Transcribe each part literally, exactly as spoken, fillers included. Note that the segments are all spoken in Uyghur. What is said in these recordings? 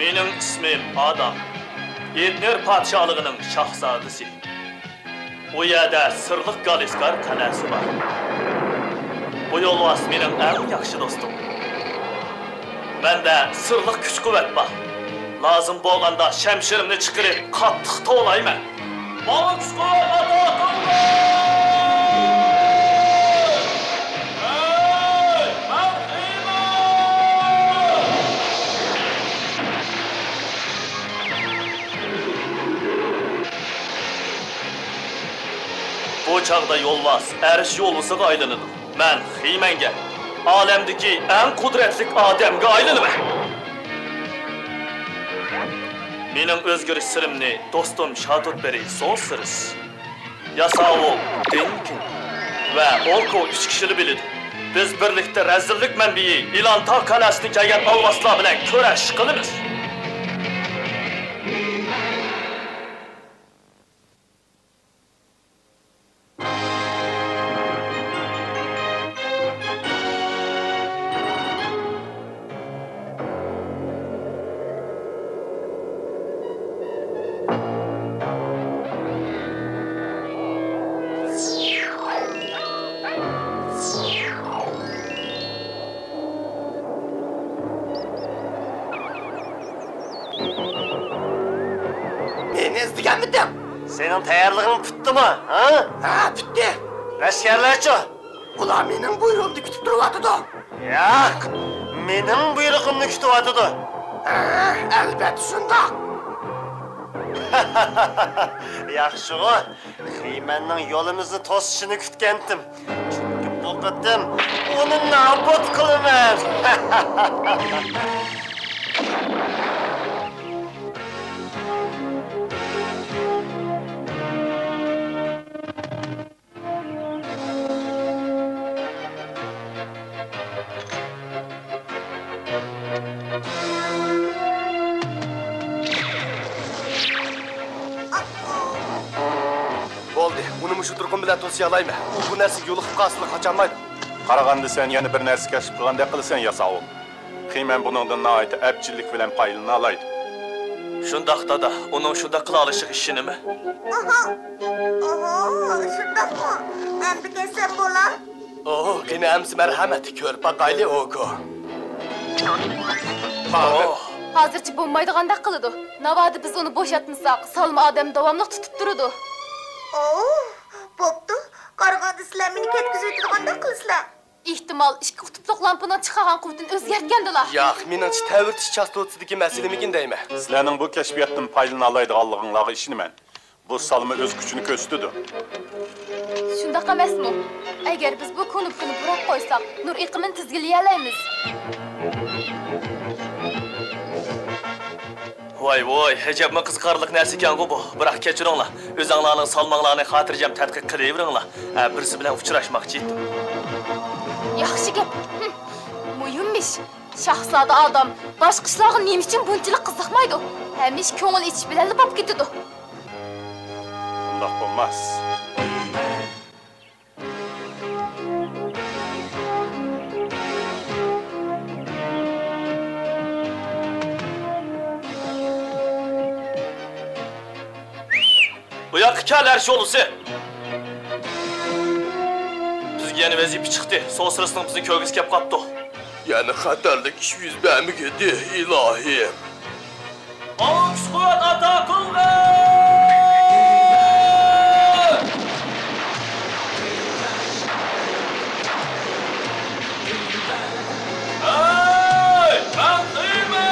مېنىڭ ئىسمىم ئادام. ئېدنېر پادىشاھلىقىنىڭ شاھزادىسى. ئۇ يەردە سىرلىق گالىسكار قەلئەسى بار. بۇ يولۋاس مېنىڭ ئەڭ ياخشى دوستۇم. مەندە سىرلىق كۈچ-قۇۋۋەت بار. لازىم بولغاندا شەمشىرىمنى چىقىرىپ قاتتىق توۋلايمەن. ماڭا كۈچ-قۇۋۋەت ئاتا قىلغىن! ھەي، مەن خىمەن! بۇ چاغدا يولۋاس ئەرش يولۋىسىغا ئايلىنىدۇ. مەن خىمەنگە، ئالەمدىكى ئەڭ قۇدرەتلىك ئادەمگە ئايلىنىمەن. مېنىڭ ئۆزگىرىش سىرىمنى دوستۇم شاتۇتبېرى سوسىرىس، ياساۋۇل دېنكىن ۋە ئوكو ئۈچ كىشىلا بىلىدۇ. بىز بىرلىكتە رەزىللىك مەنبىيى ئىلانتا قەلئەسىدىن كەلگەن ئالۋاستىلار بىلەن كۈرەش قىلىمىز. مېنى ئىزدىگەنمىدىڭ؟ سېنىڭ تەييارلىقىڭ پۈتتىمۇ، ھە؟ ھە، پۈتتى. لەشكەرلەرچۇ؟ ئۇلار مېنىڭ بۇيرۇقۇمنى كۈتۈپ تۇرۇۋاتىدۇ. ياق، مېنىڭ بۇيرۇقۇمنى كۈتۈۋاتىدۇ. ھە، ئەلۋەتتە شۇنداق. ياخشىغۇ، خىمەننىڭ يولىمىزنى توسۇشىنى كۈتكەنتىم. چۈنكى بۇ قېتىم ئۇنى نابۇت قىلىمەن. بولدى، ئۇنى مۇشۇ تۇرقۇم بىلەن توسۇيالايمەن. ئۇ بۇ نەرسىگە يولۇقۇپ قالسىلا قاچالمايدۇ. قارىغاندا سەن يەنە بىر نەرسە كەشىپ قىلغاندەك قىلىسەن، ياساۋۇل. خىمەن بۇنىڭدىن ناھايىتى ئەپچىللىك بىلەن پايدىلىنالايدۇ. شۇنداق، دادا، ئۇنىڭ شۇنداق قىلالىشىغا ئىشىنىمەن. ئاھا. ئوھو، شۇنداقمۇ؟ ئەمدى كەتسەم بولا؟ ئوھو، قېنى ئەمسە مەرھەمەت، كۆرۈپ باقايلى، ئوكو. ھازىرچە بولمايدىغاندەك قىلىدۇ. ناۋادا بىز ئۇنى بوشاتمىساق، سالما ئادەم داۋاملىق تۇتۇپ تۇرىدۇ. ئوھ، بوپتۇ. قارىغاندا سىلەر مېنى كەتكۈزۈۋېتىدىغاندەك قىلىسىلەر. ئېھتىمال، ئىككى قۇتۇپلۇق لامپىنىڭ چىقارغان قۇۋۋىتىنى ئۆزگەرتكەندىلا. ياق، مېنىڭچە، تەۋرىتىش چاستوتىسىدىكى مەسىلىمىكىن دەيمەن. سىلەرنىڭ بۇ كەشپىياتتىن پايدىلىنالايدىغانلىقىڭلارغا ئىشىنىمەن. بۇ سالما ئۆز كۈچىنى كۆرسىتىدۇ. شۇنداق ئەمەسمۇ؟ ئەگەر بىز بۇ كۇنۇپكىنى بۇراپ قويساق، نۇر ئېقىمىنى تىزگىنلىيەلەيمىز. ۋاي ۋوي، ئەجەبمۇ قىزىقارلىق نەرسىكەنغۇ بۇ. بىراق كەچۈرۈڭلار، ئۆزەڭلارنىڭ سالماڭلارنى خاتىرجەم تەتقىق قىلىۋېرىڭلار. ھە، بىرسى بىلەن ئۇچراشماقچى ئىدىم. ياخشى گەپ. ھىم. مۇھىم ئىش. شاھزادە ئادام باشقا ئىشلارغا نېمە ئۈچۈن بۇنچىلىك قىزىقمايدۇ؟ ھەممە ئىش كۆڭۈل ئېچىش بىلەنلا بولۇپ كېتىدۇ. ئۇنداق بولماس. بۇ ياققا كەل، ئەرش يولۋىسى! بىزگە يەنە ۋەزىپە چىقتى. سوسىرىسنىڭ بىزنى كۆرگۈسى كەپ قاپتۇ. يەنە خەتەرلىك ئىش يۈز بەرمىگىدى، ئىلاھىم. ماڭا كۈچ-قۇۋۋەت ئاتا قىلغىن! ھەي، مەن خىمەن!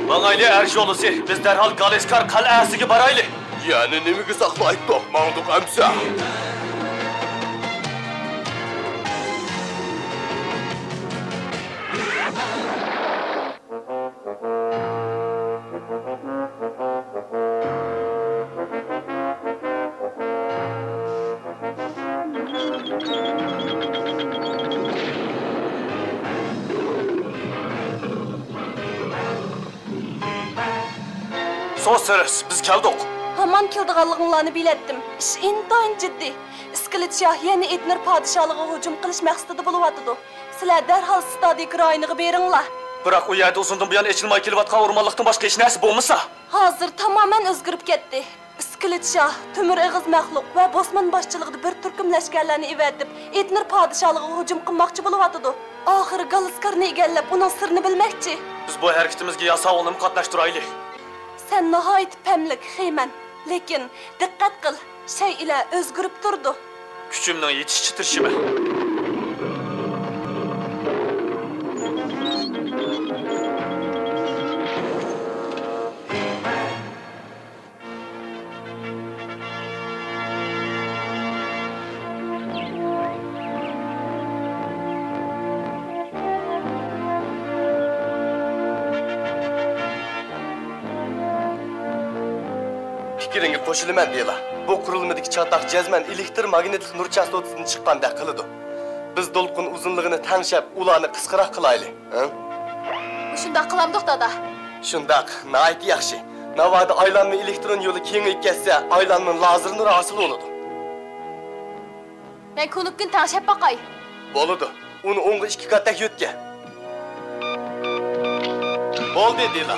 ماڭايلى، ئەرش يولۋىسى، بىز دەرھال گالىسكار قەلئەسىگە بارايلى. يەنە نېمىگە ساقلايتتۇق؟ ماڭدۇق ئەمسە. توسىرىس، بىز كەلدۇق. ھامان كېلىدىغانلىقىڭلارنى بىلەتتىم. ئىش ئىنتايىن جىددىي. ئىسكىلىت شاھ يەنە ئېتنېر پادىشاھلىقىغا ھۇجۇم قىلىش مەقسىتىدە بولۇۋاتىدۇ. سىلەر دەرھال ستادىكا رايونىغا بېرىڭلار. بىراق ئۇ يەردە ئۇزۇندىن بۇيان ئېچىلماي كېلىۋاتقان ئورمانلىقتىن باشقا ھېچ نەرسە بولمىسا؟ ھازىر تامامەن ئۆزگىرىپ كەتتى. ئىسكىلىت شاھ، تۆمۈر ئېغىز مەخلۇق ۋە بوسمان باشچىلىقىدا بىر تۈركۈم لەشكەرلەرنى ئېۋەتىپ، ئېتنېر پادىشاھلىقىغا ھۇجۇم قىلماقچى بولۇۋاتىدۇ. ئاخىرى گالىسكارنى ئىگىلەپ، ئۇنىڭ سىرىنى بىلمەكچى. بىز بۇ ھەرىكىتىمىزگە ياساۋۇلنىمۇ قاتناشتۇرايلى. سەن ناھايىتى پەملىك، خېمەن. لېكىن، دىققەت قىل، شەيئىلەر ئۆزگىرىپ تۇرىدۇ. كۈچۈمنىڭ يېتىشىچە تىرىشىمەن. پىكرىڭگە قوشۇلىمەن، دىلا. بۇ قۇرۇلمىدىكى چاتاق جەزمەن ئېلېكتر ماگنىتلىق نۇر چاستوتىسىدىن چىققاندەك قىلىدۇ. بىز دولقۇن ئۇزۇنلۇقىنى تەڭشەپ، ئۇلارنى قىسقىراق قىلايلى. ھە؟ مۇشۇنداق قىلامدۇق، دادا؟ شۇنداق، ناھايىتى ياخشى. ناۋادا ئايلانما ئېلېكترون يولى كېڭىيىپ كەتسە، ئايلانما لازېر نۇرى ھاسىل بولىدۇ. مەن كۇنۇپكىنى تەڭشەپ باقاي. بولىدۇ. ئۇنى ئوڭغا ئىككى كاتتەك يۆتكە. بولدى، دىلا.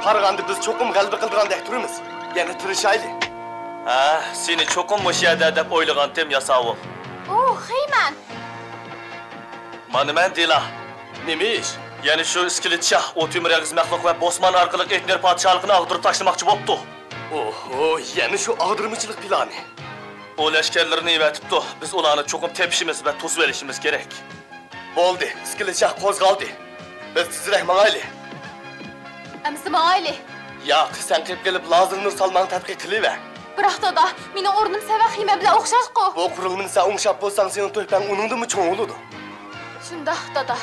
قارىغاندا بىز چوقۇم غەلىبە قىلىدىغاندەك تۇرىمىز. يەنە تىرىشايلى. ھە، سېنى چوقۇم مۇشۇ يەردە دەپ ئويلىغانتىم، ياساۋۇل. ئۇ، خېمەن. مانا مەن، دىلا. نېمە ئىش؟ يەنە شۇ ئىسكىلىت شاھ، ئۇ تۆمۈر ئېغىز مەخلۇق ۋە بوسمان ئارقىلىق ئېتنېر پادىشاھلىقىنى ئاغدۇرۇپ تاشلىماقچى بوپتۇ. ئوھو، يەنە شۇ ئاغدۇرمىچىلىق پىلانى. ئۇ لەشكەرلىرىنى ئېۋەتىپتۇ. بىز ئۇلارنى چوقۇم تېپىشىمىز ۋە توسۇۋېلىشىمىز كېرەك. بولدى، ئىسكىلىت شاھ قوزغالدى. بىز تېزرەك ماڭايلى. ئەمىسە ماڭايلى. ياق، سەن قېلىپ قېلىپ لازېر نۇر سالماڭ تەتقىق قىلىۋەر. بىراق دادا، مېنىڭ ئورنۇم سەۋەخ خېمەن بىلەن ئوخشاشقۇ. بۇ قۇرۇلمىنى سەن ئوڭشاپ بولساڭ، سېنىڭ تۆھپەڭ ئۇنىڭدىنمۇ چوڭ بولىدۇ. شۇنداق، دادا.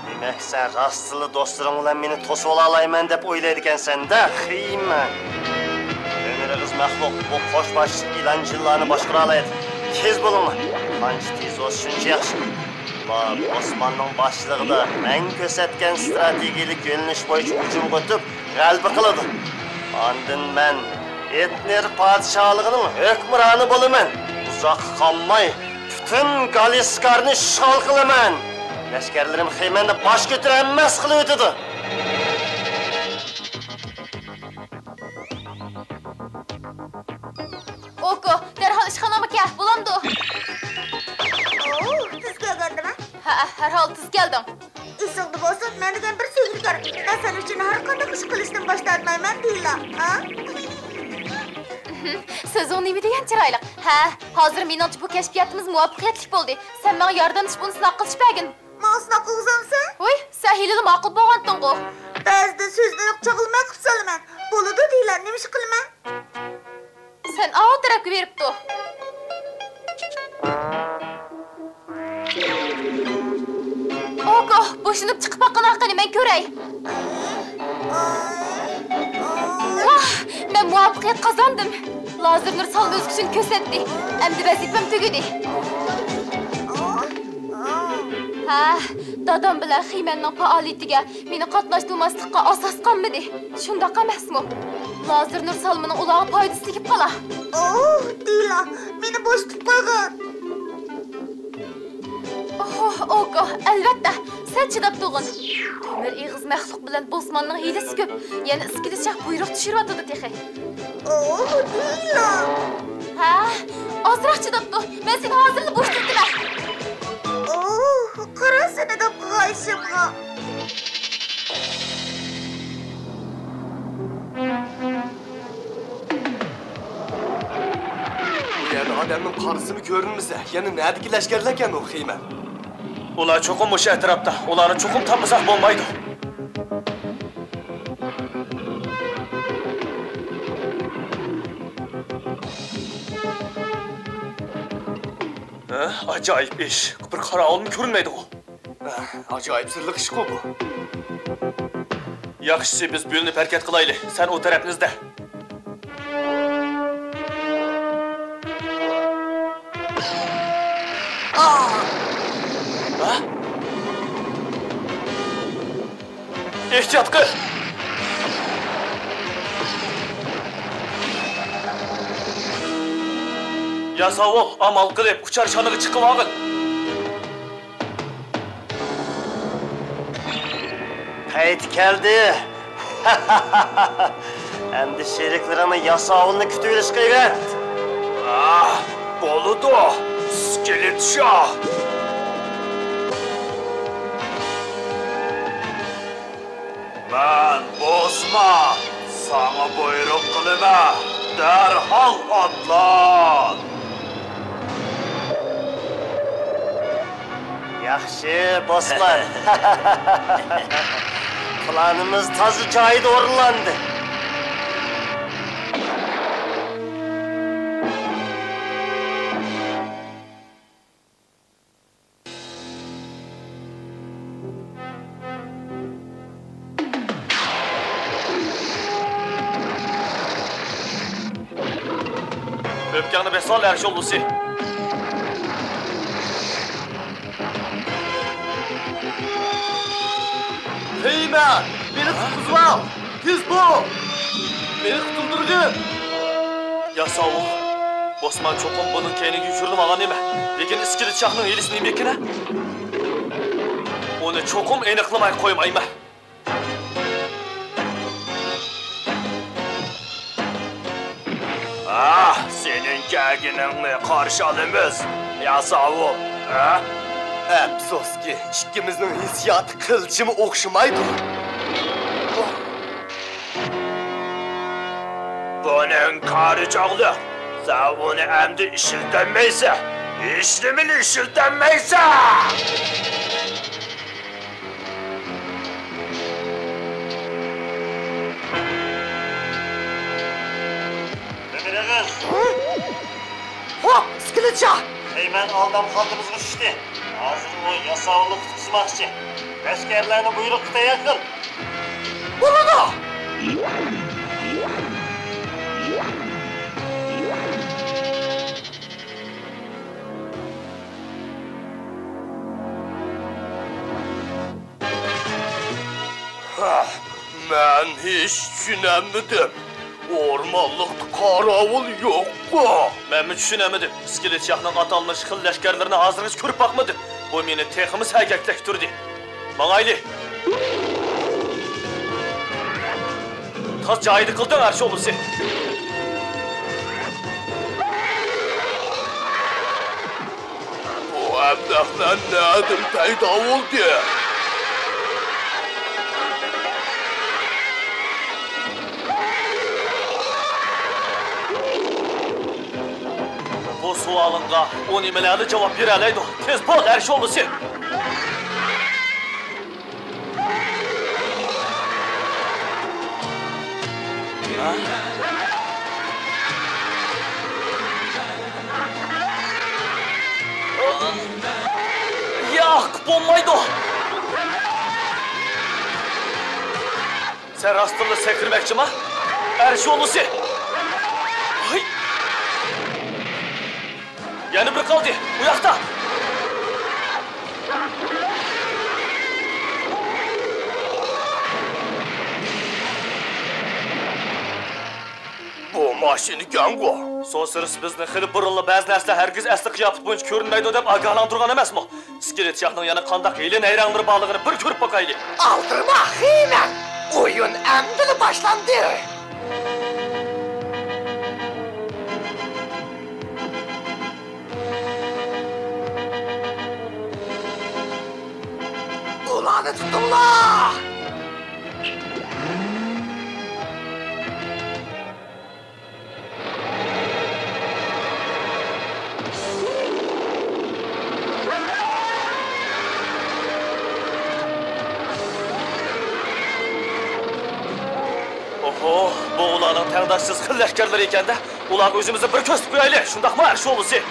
دېمەك، سەن راستتىنلا دوستلىرىڭ بىلەن مېنى توسۇۋالالايمەن دەپ ئويلايدىكەنسەن-دە، خېمەن. تۆمۈر ئېغىز مەخلۇق بۇ قوش باشلىق ئىلان-جىنلارنى باشقۇرالايدۇ. تېز بولۇڭلار. قانچە تېز بولسا، شۇنچە ياخشى. ئۇلار ئوسماننىڭ باشچىلىقىدا مەن كۆرسەتكەن ئىستراتېگىيەلىك يۆنىلىش بويىچە ھۇجۇم قىلىپ، غەلىبە قىلىدۇ. ئاندىن مەن ئېتنېر پادىشاھلىقىنىڭ ھۆكۈمرانى بولىمەن. ئۇزاققا قالماي، پۈتۈن گالىسكارنى ئىشغال قىلىمەن. لەشكەرلىرىم خېمەندە باش كۆتۈرەلمەس قىلىۋېتىدۇ. ئوكو، دەرھال ئىشخانامغا كەل، بولامدۇ؟ ئوو، تېز كەلگەندىمەن. ھەئە، ھەرھال تېز كەلدىڭ. ئېسىڭدە بولسۇن، مەن دېگەن بىر سۆھبىتكار. مەن سەن ئۈچۈن ھەر قانداق ئىش قىلىشتىن باش تارتمايمەن، دىلا. ھە؟ سۆزۈڭ نېمە دېگەن چىرايلىق. ھە، ھازىر مېنىڭچە بۇ كەشپىياتىمىز مۇۋەپپەقىيەتلىك بولدى. سەن ماڭا ياردەملىشىپ ئۇنى سىناق قىلىشىپ بەرگىن. ماڭا سىناق قىلغۇزامسەن؟ ۋۇي، سەن ھېلىلا ماقۇل بولغانتىڭغۇ. بەزىدە سۆزنى چاغلىماي قىلىپ سالىمەن. بولىدۇ، دىلا، نېمە ئىش قىلىمەن؟ سەن ئاۋۇ تەرەپكە بېرىپ تۇر. ئوكو، بوشىنىپ چىقىپ باققىنا قېنى، مەن كۆرەي. ۋاھ، مەن مۇۋەپپەقىيەت قازاندىم. لازېر نۇر سالما ئۆز كۈچىنى كۆرسەتتى. ئەمدى ۋەزىپەم تۈگىدى. ھە، دادام بىلەن خېمەننىڭ پائالىيىتىگە مېنى قاتناشتۇرماسلىققا ئاساس قالمىدى. شۇنداق ئەمەسمۇ؟ لازېر نۇر سالمىنىڭ ئۇلارغا پايدىسى تېگىپ قالا. ئوھ، دىلا، مېنى بوشىتىپ قويغىن. ئوھ، ئوكو، ئەلۋەتتە، سەن چىداپ تۇرغىن. تۆمۈر ئېغىز مەخلۇق بىلەن بوسماننىڭ ھىيلىسى كۆپ. يەنە ئىسكىلىت شاھ بۇيرۇق چۈشۈرۈۋاتىدۇ تېخى. ئوھ، دىلا. ھە، ئازراق چىداپ تۇر. مەن سېنى ھازىرلا بوشىتىۋېتىمەن. ئوھ، قارا سېنى داپ قىلغان ئىشىمغا. بۇ يەردە ئادەمنىڭ قارىسىمۇ كۆرۈنمىسە، يەنە نەدىكى لەشكەرلەركەن ئۇ خېمەن؟ ئۇلار چوقۇم مۇشۇ ئەتراپتا. ئۇلارنى چوقۇم تاپمىساق بولمايدۇ. ھە؟ ئاجايىپ ئىش. بىر قاراۋۇلمۇ كۆرۈنمەيدىغۇ. ئاجايىپ سىرلىق ئىشقۇ بۇ. ياخشىسى، بىز بۆلۈنۈپ ھەرىكەت قىلايلى. سەن ئۇ تەرەپنى ئىزدە. ھە؟ ئېھتىيات قىل! ياساۋۇل، ئامال قىلىپ ئۇچار شانىغا چىقىۋالغىن. پەيتى كەلدى. ئەمدى شېرىكلىرىڭنى ياساۋۇلنى كۈتۈۋېلىشقا ئۆگەت. ئاھ، بولىدۇ، ئىسكىلىت شاھ. مەن بوسمان، ساڭا بۇيرۇق قىلىمەن، دەرھال ئاتلان! ياخشى، بوسمان. پىلانىمىز تازا جايىدا ئورۇنلاندى. ئۆپكەڭنى بېسىۋال، ئەرش ئۇلۇسى. ھېيمەن، مېنى قۇتقۇزۇۋال! تېز بول! مېنى قۇتۇلدۇرغىن! ياساۋۇل، بوسمان چوقۇم بۇنىڭ كەينىگە يوشۇرۇنۇۋالغان نېمە؟ لېكىن ئىسكىلىت شاھنىڭ ھىيلىسى نېمىكىن؟ ئۇنى چوقۇم ئېنىقلىماي قويمايمەن. ئاھ، سېنىڭ كەلگىنىڭنى قارشى ئالىمىز، ياساۋۇل. ھە؟ ئەپسۇسكى، ئىككىمىزنىڭ ھېسسىياتى قىلچىمۇ ئوخشىمايدۇ. بۇنىڭ كارى چاغلىق. سەن ئۇنى ئەمدى ئىشلىتەلمەيسەن. ھېچنېمىنى ئىشلىتەلمەيسەن! ئەمىر ئېغىز! خوپ، ئىسكىلىتچا! ھەيمەن ئالدام خالتىمىزغا چۈشتى. ھازىر ئۇ ياساۋۇلنى قۇتقۇزماقچى. لەشكەرلەرنى بۇيرۇققا تەييار قىل. بولىدۇ! ھە، مەن ھېچ چۈشىنەلمىدىم. ئورمانلىقتا قاراۋۇل يوققۇ؟ مەنمۇ چۈشىنەلمىدىم. ئىسكىلىت شاھنىڭ ئاتالمىش خىل لەشكەرلىرىنى ھازىرغىچە كۆرۈپ باقمىدىم. بۇ مېنى تېخىمۇ سەگەكلەشتۈردى. ماڭايلى! تاز جايىدا قىلدىڭ، ئەرش ئۇلۇسى! بۇ ئەبلەخلەر نەدىن پەيدا بولدى؟ بۇ سوئالىڭغا ئۇ نېمىلەرلا جاۋاب بېرەلەيدۇ؟ تېز بول، ئەرش ئۇلۇسى! ياق، بولمايدۇ! سەن راستتىنلا سەكرىمەكچىما؟ ئەرش ئۇلۇسى! ھاي! يەنە بىر قالدى، ئۇ ياقتا! بۇ ماشىنىكەنغۇ؟ سوسىرس بىزنى خېلى بۇرۇنلا بەزى نەرسىلەر ھەرگىز ئەسلى قىياپىتى بويىچە كۆرۈنمەيدۇ دەپ ئاگاھلاندۇرغان ئەمەسمۇ؟ ئىسكىلىت شاھنىڭ يەنە قانداق ھىيلە-نەيرەڭلىرى بارلىقىنى بىر كۆرۈپ باقايلى. ئالدىرىما، خېمەن! ئويۇن ئەمدىلا باشلاندى! ئۇلارنى تۇتۇڭلار! ئوھو، بۇ ئۇلارنىڭ تەڭداشسىز خىل لەشكەرلىرى ئىكەن-دە. ئۇلارغا ئۆزىمىزنى بىر كۆرسىتىپ قويايلى، شۇنداقمۇ، ئەرش ئۇلۇسى؟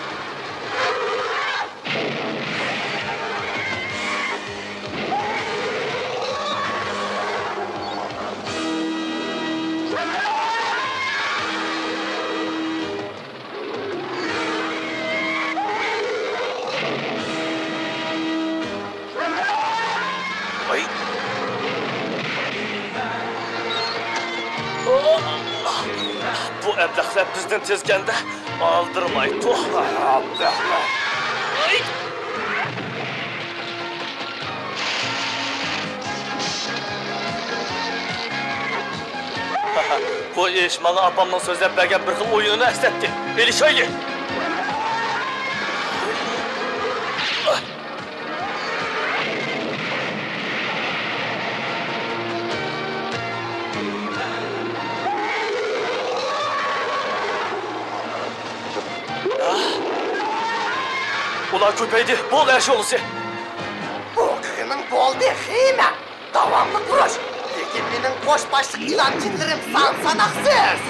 مەبلەغلەر بىزدىن تېزكەندە، ئالدىرىماي تۇر. بۇ ئىش ماڭا ئاپامنىڭ سۆزلەپ بەرگەن بىر خىل ئويۇنىنى ئەسلەتتى. ئېلىشايلى! ئۇلار كۆپەيدى. بول، ئەرش ئۇلىسى! بۇ قىلغىنىڭ بولدى، خېمە! داۋاملىق ئۇرۇش! لېكىن مېنىڭ قوش باشلىق ئىلان جىنلىرىم سان-ساناقسىز!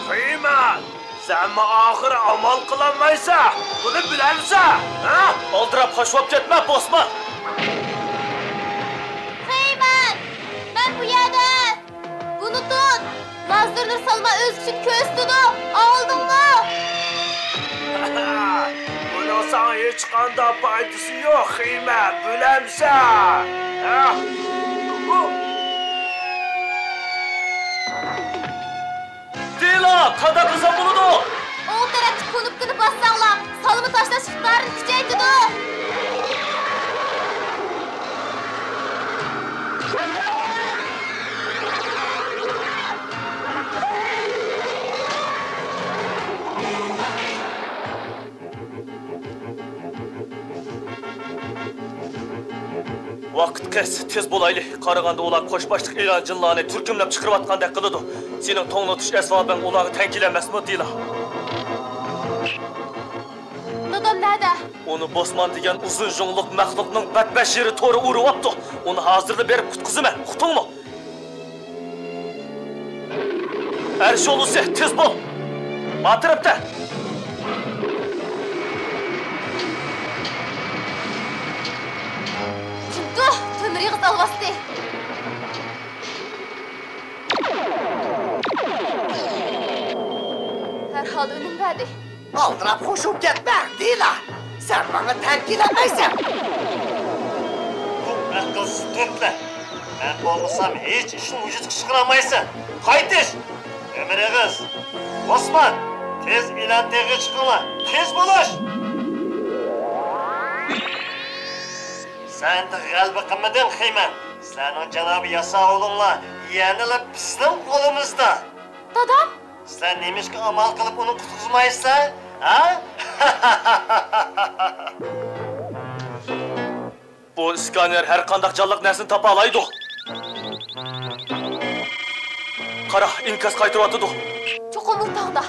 خېمە! سەنمۇ ئاخىرى ئامال قىلالمايسەن، بۇنى بىلەمسەن، ھە؟ ئالدىراپ خاش بولۇپ كەتمە، بوسمان! خېمەن! مەن بۇ يەردە! بۇنى تۇت! لازېرنى سالما ئۆز كۈچىنى كۆرسىتىدۇ! ئاڭلىدىڭمۇ؟ بۇنىڭ ساڭا ھېچقانداق پايدىسى يوق، خېمەن، بىلەمسەن؟ ھە؟ بۇ دېلا، قانداق قىلسام بولىدۇ؟ ئوڭ تەرەپتىكى كۇنۇپكىنى باسساڭلار، سالما تاشلاش ئىقتىدارىنى كۈچەيتىدۇ. ۋاقىت قىس، تېز بولايلى. قارىغاندا ئۇلار قوش باشلىق ئىلان جىنلارنى تۈركۈملەپ چىقىرىۋاتقاندەك قىلىدۇ. سېنىڭ توڭلىتىش ئەسۋابىڭ ئۇلارغا تەڭ كېلەلمەسمۇ، دېلا؟ دادام نەدە؟ ئۇنى بوسمان دېگەن ئۇزۇن ژۇڭلۇق مەخلۇقنىڭ بەتبەشىرى تورى ئۇرۇۋاپتۇ. ئۇنى ھازىرلا بېرىپ قۇتقۇزىمەن، ئۇقتۇڭمۇ؟ ئەرش ئۇلىسى، تېز بول! ما تەرەپتە! جىنتۇ، تۆمۈر ئېغىز ئالۋاستى! ھەرھالدا ئۈنۈم بەردى. ئالدىراپ خوشۇپ كەتمە، دېلا! سەن ماڭا تەڭ كېلەلمەيسەن! بۇ ئەقىلسىز تۆتلەر! مەن بولمىسام ھېچ ئىشنى ۋۇجۇدقا چىقىرالمايسەن! قايتىش! تۆمۈر ئېغىز! بوسمان! تېز ئىلان تېغىغا چىقىڭلار! تېز بولۇش! سەن غەلىبە قىلمىدىڭ، خېمەن! سىلەرنىڭ جانابىي ياساۋۇلۇڭلار يەنىلا بىزنىڭ قولىمىزدا! دادام! سىلەر نېمىشقا ئامال قىلىپ ئۇنى قۇتقۇزمايسىلەر؟ ھە؟ بۇ ئىسكانېر ھەر قانداق جانلىق نەرسىنى تاپالايدۇ. قارا، ئىنكاس قايتۇرۇۋاتىدۇ. چوقۇم ئۇ تاغدا.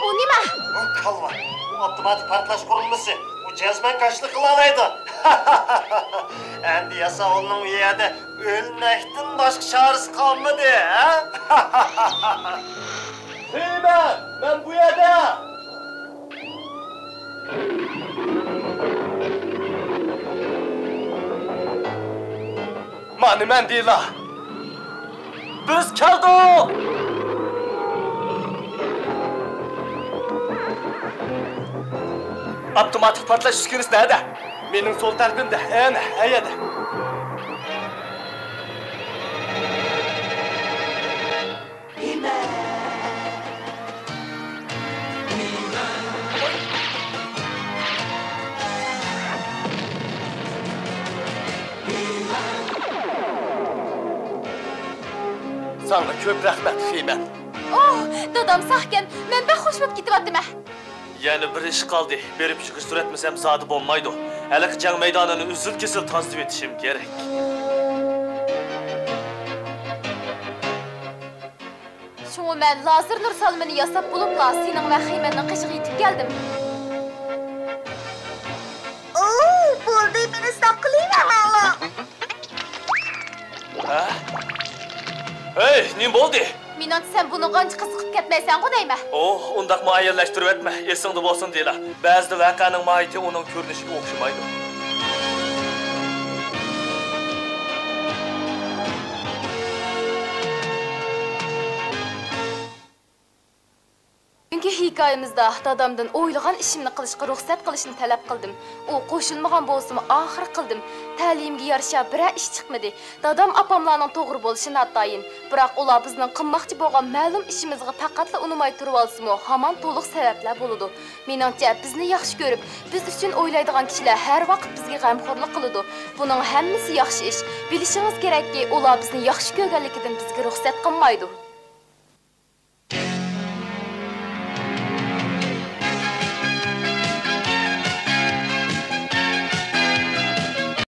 ئۇ نېمە؟ ئۇ كالۋا. ئۇ ئاپتوماتىك پارتلاش قۇرۇلمىسى. ئۇ جەزمەن كاشىلا قىلالايدۇ. ئەمدى ياساۋۇلنىڭ ئۇ يەردە ئۆلمەكتىن باشقا چارىسى قالمىدى، ھە؟ خېمەن، مەن بۇ يەردە! مانا مەن دېلا! بىز كەلدۇق! ئاپتوماتىك پارتلاش ئۈسكۈنىسى نەدە؟ مېنىڭ سول تەرىپىمدە، ئەنە، ئەيەدە. ساڭا كۆپ رەھمەت، خېمەن. ئوھ، دادام ساقكەن، مەن بەك خوش بولۇپ كېتىۋاتىمەن. يەنە بىر ئىش قالدى، بېرىپ يىغىشتۇرۇۋەتمىسەم زادى بولمايدۇ. ھېلىقى جەڭ مەيدانىنى ئۈزۈل-كېسىل تازىلىۋېتىشىم كېرەك. شۇڭا مەن لازېر نۇر سالمىنى ياساپ بولۇپلا سېنىڭ ۋە خېمەننىڭ قېشىغا يېتىپ كەلدىم. ئوو، بولدى، مېنى ساقلىۋەرمەڭلار. ھە؟ ھەي، نېمە بولدى؟ مېنىڭچە سەن بۇنىڭغا ئانچە قىزىقىپ كەتمەيسەنغۇ دەيمەن. ئوھ، ئۇنداقمۇ ئايەنلەشتۈرۈۋەتمە، ئېسىڭدە بولسۇن دېلا. بەزىدە ۋەقەنىڭ ماھىيىتى ئۇنىڭ كۆرۈنۈشىگە ئوخشىمايدۇ. ھېكايىمىزدا دادامدىن ئويلىغان ئىشىمنى قىلىشقا رۇخسەت قىلىشنى تەلەپ قىلدىم. ئۇ قوشۇلمىغان بولسىمۇ، ئاخىر قىلدىم. تەلىيىمگە يارىشا بىرەر ئىش چىقمىدى. دادام ئاپاملارنىڭ توغرا بولۇشى ناتايىن. بىراق ئۇلار بىزنىڭ قىلماقچى بولغان مەلۇم ئىشىمىزغا پەقەتلا ئۇنىماي تۇرۇۋالسىمۇ، ھامان تولۇق سەۋەبلەر بولىدۇ. مېنىڭچە، بىزنى ياخشى كۆرۈپ، بىز ئۈچۈن ئويلايدىغان كىشىلەر ھەر ۋاقىت بىزگە غەمخورلۇق قىلىدۇ. بۇنىڭ ھەممىسى ياخشى ئىش. بىلىشىڭىز كېرەككى، ئۇلار بىزنى ياخشى كۆرگەنلىكىدىن بىزگە رۇخسەت قىلمايدۇ.